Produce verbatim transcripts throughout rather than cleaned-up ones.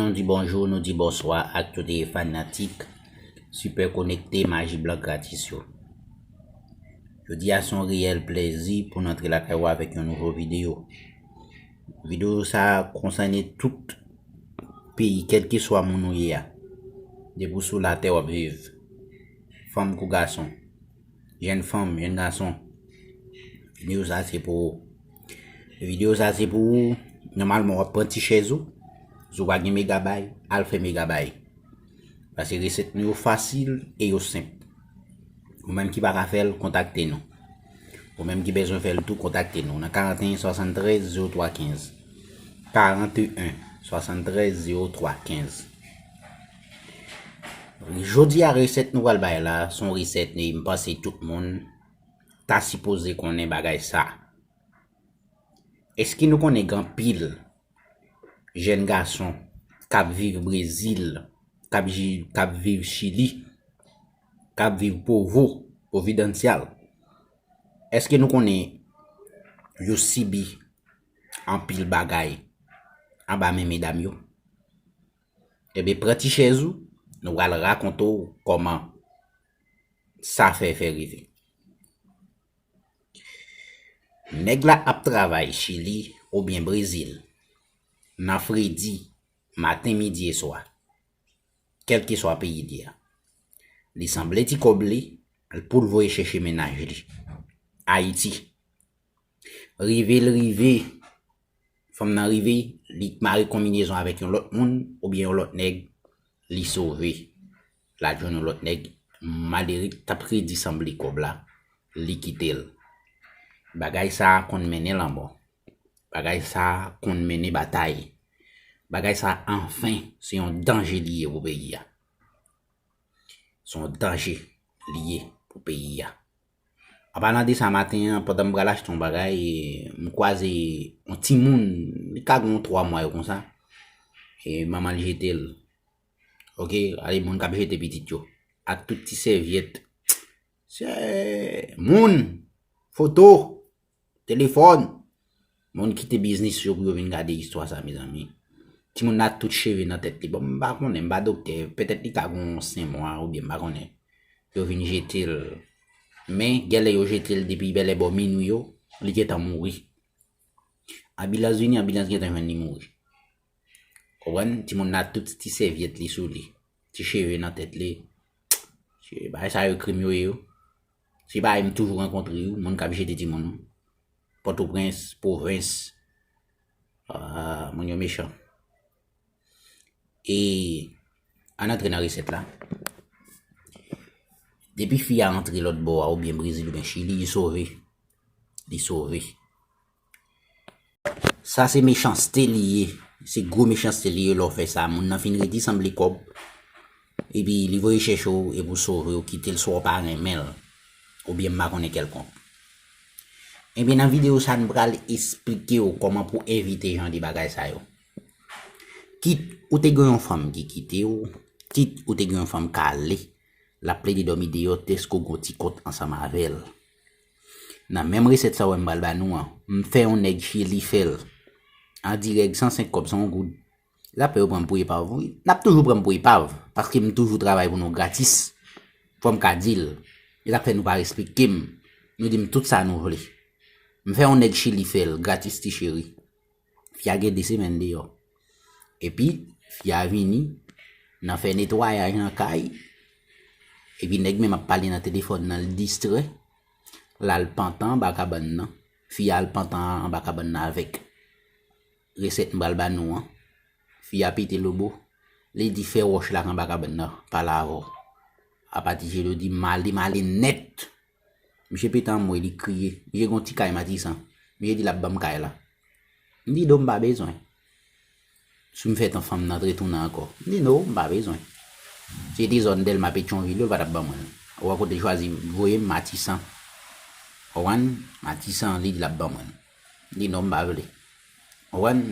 Nou di bonjou, nou di bonswa ak tout fanatik Super Konekte Maji Blan Gratis yo. Jodi a se yon reyèl plèzi pou n antre lakay ou avèk yon nouvo videyo. Videyo sa a konsène tout peyi, kèlkeswa moun ou ye a. Depi w sou latè w ap viv, fanm kou gason, jèn fanm, jèn gason. Videyo sa se pou ou. Videyo sa se pou ou. Nòmalman, w ap pran ti chèz ou. Si w pa gen megabay, al fè megabay. Paske resèt nou yo fasil e yo senp. Ou menm ki pa ka fè l, kontakte nou. Ou menm ki bezwen fè l tou, kontakte nou nan karanteyen swasanntrèz zewo twa kenz. Karanteyen swasanntrèz zewo twa kenz. Jodi a, resèt nou pral bay la, se yon resèt, e m panse tout moun ta sipoze konnen bagay sa. Èske nou konnen gen anpil jèn gason k ap viv Brezil, k ap ji-, k ap viv Chili, k ap viv Provo, Providencial? Èske nou konnen yo sibi anpil bagay anba men medam yo? Ebyen, pran ti chèz ou, nou pral rakonte w kòman sa fè fè rive. Nèg la ap travay Chili oubyen Brezil, nan fredi, maten, midi e swa, kèlkeswa peyi li a. Li sanble ti kòb li pou l voye chèche mennaj li Ayiti. Rive l rive, fanm nan rive, li mare konbinezon avèk yon lòt moun oubyen yon lòt nèg, li sove. L al jwenn yon lòt nèg, malere k t ap redi sanble kòb la, li kite l. Bagay sa a konn mennen lanmò. Bagay sa a konn mennen batay. Bagay sa a, anfen, se yon danje li ye pou peyi a. Se yon danje li ye pou peyi a. An palan de sa, maten an, pandan m pral achte yon bagay, e, m kwaze yon timoun, li ka gen yon twa mwa yo konsa. E manman l jete l. Oke, gade moun k ap jete pitit yo. Ak tout ti sèvyèt. Se moun, foto, telefòn. Moun kite biznis yo pou yo vin gade istwa sa, mezanmi. Timoun nan tout cheve nan tèt li. Bon, m pa konnen, m pa doktè. Petèt li ka gen yon senk mwa oubyen m pa konnen. Yo vin jete l. Men, genlè yo jete l depi bèlè bò minwi yo, li gentan mouri. Anbilans vini, anbilans gentan jwenn li mouri. Konprann? Timoun nan tout ti sèvyèt li sou li. Ti cheve nan tèt li. Se bagay sa yo krim yo ye yo. Se bagay m toujou rankontre yo, moun k ap jete timoun. Pòtoprens, pwovens. Ah, moun yo mechan. E ann antre nan resèt la. Depi fi a antre lòt bò a, oubyen Brezil, oubyen Chili, li sove. Li sove. Sa se mechanste li ye. Se gwo mechanste li ye lè w fè sa. Moun nan fin redi sanble kòb. Epi li voye chèche w, epi w sove w, kite l, swa w pa renmen l. Oubyen m pa konnen kèlkonk. Ebyen, nan videyo sa, n pral esplike w kòman pou evite jan de bagay sa yo. Kit ou te gen yon fanm ki kite w, kit ou te gen yon fanm k ale, l ap plede dòmi deyò, tèske w gen yon ti kont ansanm avè l. Nan menm resèt sa w wè m pral ba nou an, m fè yon nèg Chili fè l. An dirèk, san senk kòb, san yon goud. L ap fè yo pran m pou epav, wi. N ap toujou pran m pou epav, paske m toujou travay pou nou gratis. Fò m ka di l. E sa k fè nou pa respekte m. Nou di m tout sa nou vle. M fè yon nèg Chili fè l, gratis ti cheri. Fi a gen de semèn deyò. Epi, fi a vini, nan fè netwayaj nan kay. Epi nèg menm ap pale nan telefòn nan, l distrè. L al pantan anba kabann nan. Fi a al pantan anba kabann nan avèk resèt m pral ba nou an. Fi a pete lobo. Li di fè wòch la anba kabann nan, pale avè w. Apati jedi, m ale, m ale nèt. Misye pete anmwe, li kriye. Misye gen yon ti kay Matisan. Misye di l ap ban m kay la. M di non, m pa bezwen. Si m fè tan fanm nan retounen ankò. M di non, m pa bezwen. Si se te zòn Dèlma, Petyonvil yo, l pa t ap ban mwen l. Ou wè kote l chwazi voye m, Matisan. Ou konprann? Matisan, li di l ap ban mwen l. M di non, m pa vle. Ou konprann?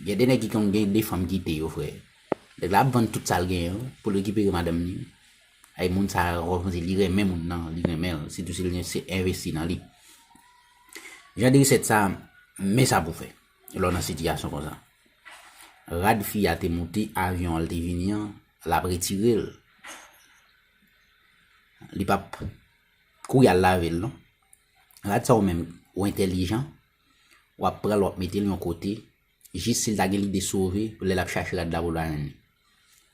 Gen de nèg ki konn gen de fanm kite yo, frè. Nèg la ap vann tout sa l genyen yo pou l rekipere madanm li. Ay, moun sa a, ou panse li renmen moun nan, li renmen l, sitou si l se envesti nan li. Jan de resèt sa, men sa pou fè lè w nan sitiyasyon konsa. Rad fi a te moute, avyon an l te vini an, l ap retire l. Li p ap kouri al lave l non. Rad sa ou menm, ou entèlijan, w ap pran l, w ap mete l yon kote, jis si l ta gen lide sove, lè l ap chache rad la pou l pa jwenn li.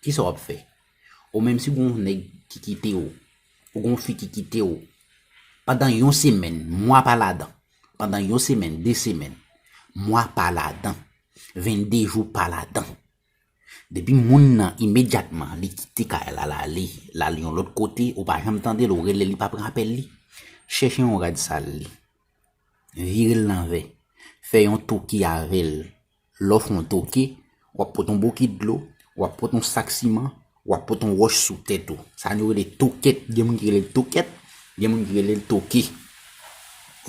Kisa w ap fè? Ou menm si gon nèg ki kite w, ou gon fi ki kite w, pandan yon semèn, mwa pa ladan, pandan yon semèn, de semèn, mwa pa ladan, vennde jou pa ladan. Depi moun nan imedyatman li kite kay la, l ale, l al yon lòt kote, ou pa janm tande l, ou rele li pa pran apèl li. Chèche yon rad sal li. Vire l lanvè. Fè yon toke avè l. Lè w fè yon toke, w ap pote yon bokit dlo, w ap pote yon sak siman, w ap pote yon wòch sou tèt ou. Sa yo rele tokèt. Gen moun ki rele l tokèt, gen moun ki rele l toke.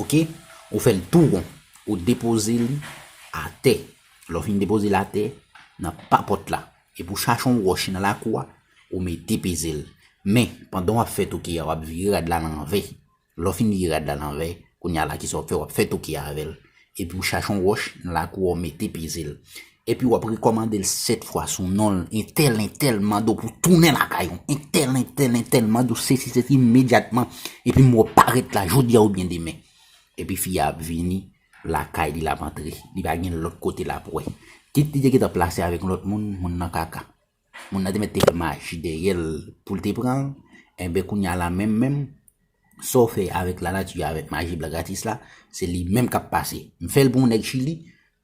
Oke? Ou fè l tou won. Ou depoze li atè. Lè w fin depoze l atè, nan papòt la, epi w chache yon wòch nan lakou a, ou mete peze l. Men, pandan w ap fè toke a, w ap vire rad la lanvè. Lè w fin vire rad la lanvè, kounye a la, kisa w ap fè? W ap fè toke a avè l. Epi w chache yon wòch nan lakou a, w mete peze l. Epi w ap rekòmande l sèt fwa sou non l, entèl, entèl, mande w pou tounen lakay ou. Entèl, entèl, entèl, mande w sesi, sesi imedyatman. Epi m wè w parèt la jodi a oubyen demen. Epi fi a ap vini lakay li, l ap antre. Li pa gen lòt kote l ap wè. Kit li te gentan plase avèk lòt moun, moun nan kaka. Moun nan te mèt te fè maji dèyè l pou l te pran l. Enben, kounye a la menm, menm, sa w fè avèk lanati a, avèk maji blan gratis la, se li menm k ap pase. M fè l pou yon nèg Chili,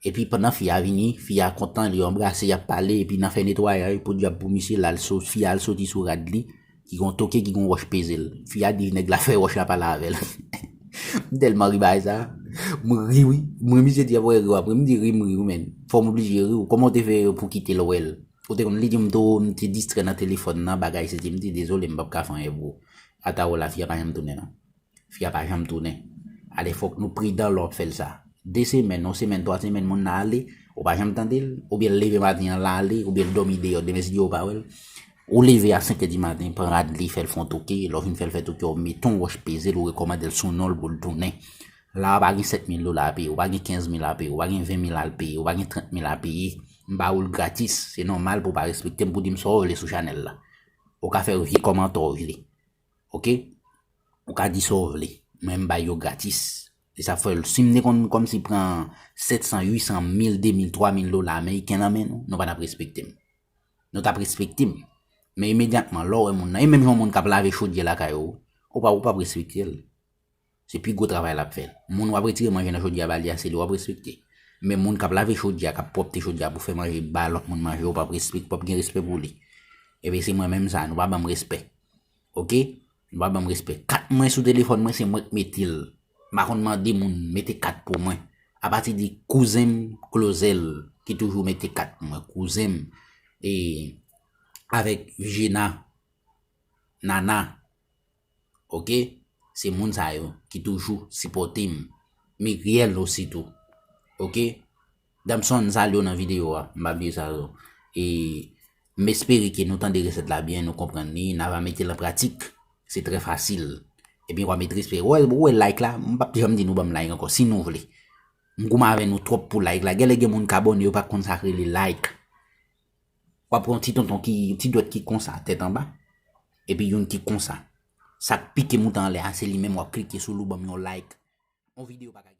epi pandan fi a vini, fi a kontan, li anbrase, y ap pale, epi nan fè netwayaj, podyab pou misye, l al so-, fi a al soti sou rad li, ki gon toke, ki gon wòch peze l. Fi a di nèg la fè wòch la pale avè l. M tèlman ri bagay sa. M ri wi. M ri, misye di ap wè ri w apre. M di ri, m ri wi, men. Fò m oblije ri wi. Kòman w te fè pou kite l wè l? Ou te konn li di m tou, m te distrè nan telefòn nan, bagay se di, m di dezole, m p ap ka fè anyen pou ou. Ata w la, fi a pa janm tounen non. Fi a pa janm tounen. Ale fòk nou pridan lè w ap fè l sa. De semèn, yon semèn, twa semèn, moun nan ale, ou pa janm tande l, oubyen l leve maten an l ale, oubyen l dòmi deyò, demen si Dye vle ou pa wè l. Ou leve a senk è di maten, pran rad li, fè l fè yon toke, lè w fin fè l fè toke, w mete yon wòch peze l, ou rekòmande l sou non l pou l tounen. La a pa gen sèt mil dola a peye, ou pa gen kenz mil a peye, ou pa gen ven mil a peye, ou pa gen trant mil a peye. M ba ou l gratis, se nòmal pou w pa respekte m, pou w di m sa w vle sou chanèl la. Ou ka fè vye kòmantè w vle. Oke? Ou ka di sa w vle. Mwen m bay yo gratis. E sa fè l, si m te konn kòmsi pran sèt san, uit san, mil, de mil, twa mil dola ameriken nan men nou, nou pa t ap respekte m. Nou t ap respekte m. Men imedyatman, lè w wè moun nan, e menm jan yon moun k ap lave chodyè lakay ou, ou pa, ou p ap respekte l. Se pi gwo travay l ap fè. Moun w ap retire manje nan chodyè a ba li a, se li w ap respekte. Men moun k ap lave chodyè a, k ap pwòpte chodyè a pou fè manje, ba lòt moun manje, ou p ap respek-, p ap gen respè pou li. Ebyen, se mwen menm sa, nou pa ban m respè. Oke? Nou pa ban m respè. Kat mwen sou telefòn mwen, se mwen k mete l. M pa konn mande moun mete kat pou mwen. Apati de kouzen m, Clozel, ki toujou mete kat pou mwen. Kouzen m, e, avèk Vijena, Nana, oke? Se moun sa yo ki toujou sipòte m. Miguel osi tou. Oke? Damson, m salye w nan videyo a. M pa bliye sa yo. E m espere ke nou tande resèt la byen, nou konprann li, n a va mete l an pratik. Se trè fasil. Epi w a met respè. Ou wè, ou wè like la, m p ap janm di nou ban m like ankò, si nou vle. M goumen avè nou twòp pou like la. Genlè gen moun k abòne, yo pa konn sa k rele like. W ap wè yon ti tonton ki, ti dwèt ki konsa, tèt anba. Epi youn ki konsa. Sa k pike moute anlè a, se li menm w ap klike sou l, ou ban m yon like. Yon videyo pa ka